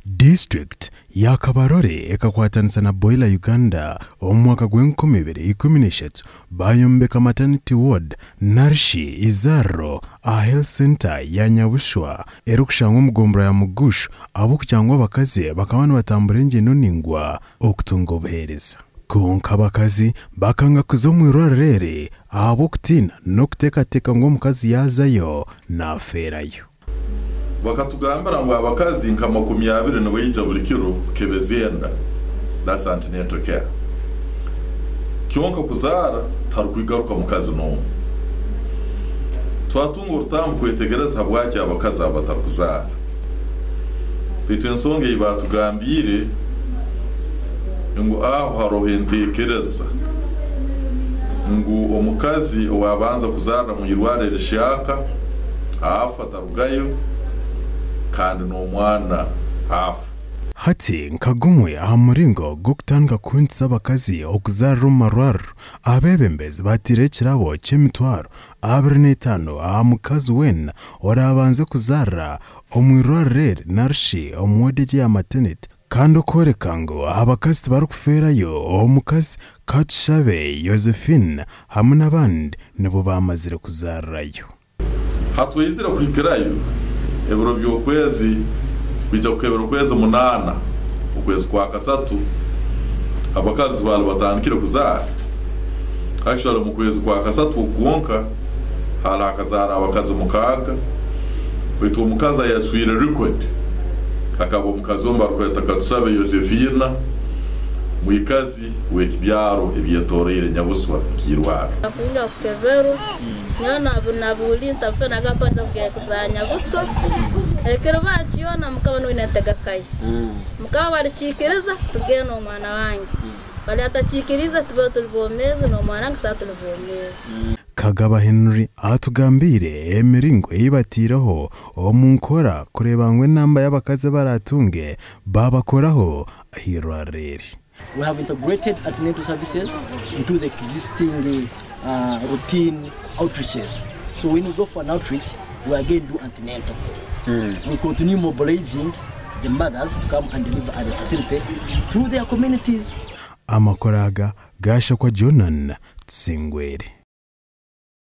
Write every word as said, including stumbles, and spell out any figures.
District ya Kabarole ekakwatanisa na Boiler Uganda omu mwaka gw'enkumi ibiri ikumi n'eshatu, bayombeka maternity ward, narishi izarro, aha health center ya Nyabuswa, erikushangwa omu gombora ya Mugusha, ahabw'okugira ngu abakazi bakaba nibatambura engyendo ningwa okutunga obuheereza. Kwonka abakazi bakanga kuza omu irwarro eri ahabw'okutiina n'okuteekateeka ngu omukazi yaazayo, naafeerayo. Bakatugambira ngu abakazi nka makumi abiri nibaija buli kiro kukebeza enda, that's antenatal care. Kyonka kuzaara, tarukwigaruka mukazi n'omu. Twatunga orutambu kwetegereza habwaki abakazi abo batarukuzaara. Baitu ensonga ei baatugambiire, ngu aho haroho enteekereza ngu omukazi ow'abanza kuzaarra mu irwarro erihyaka afa, tarugayo, kandi n'omwana afa. Hati, nka gumwe aha mulingo gw'okutandika kuhunisa abakazi okuzaarra omu marwarro, abeebembezi baataireho ekirabo ky'emitwaro abiri n'etaano aha mukazi weena oraabanze kuzaarra omu irwarro eri, narishi omu ward egi eya maternity. Kandi okwoleka ngu abakazi tibarukufeerayo, omukazi Katushabe Josephine hamu n'abandi nibo baamazire kuzaarrayo. Hatwaizire kuhikirayo ebiro by'okwezi, kwija kukebera okwezi munaana, okwezi kwa kasatu, abakazi baali batandikire kuzaara. Actually, omu kwezi kwa kasatu oku kwonka, haali hakazaara abakazi mukaaga, baitu omukazi ayacwire record akaba omukazi omu barukweta Katusabe Yosefina, mwikazi w'ekibyaro ebyetoroire Nyabuswa Kiirwara. Nakwinga kukeberwa, nyowe nabu-, nabuuli ntafe nagamba nja kugenda kuzaara Nyabuswa. Ekiro bakyona mukaba niwe nentegekayo. Mukaba balikiikiriza, tugende n'omwana wange. Bali atakiikiriza, tube tuli bwomeezi, n'omwana wange tusabe tuli bwomeezi. Kagaba Henry atugambiire emiringo ei bataireho omu nkora kureeba ngu enamba y'abakazi abaratunge babakoraho aha irwarro eri. We have integrated antenatal services into the existing, uh, routine outreaches. So when we go for an outreach, we again do antenatal. We continue mobilizing the mothers to come and deliver at the facility through their communities. Amakuru aga gashakwa Jonan Tsingwere.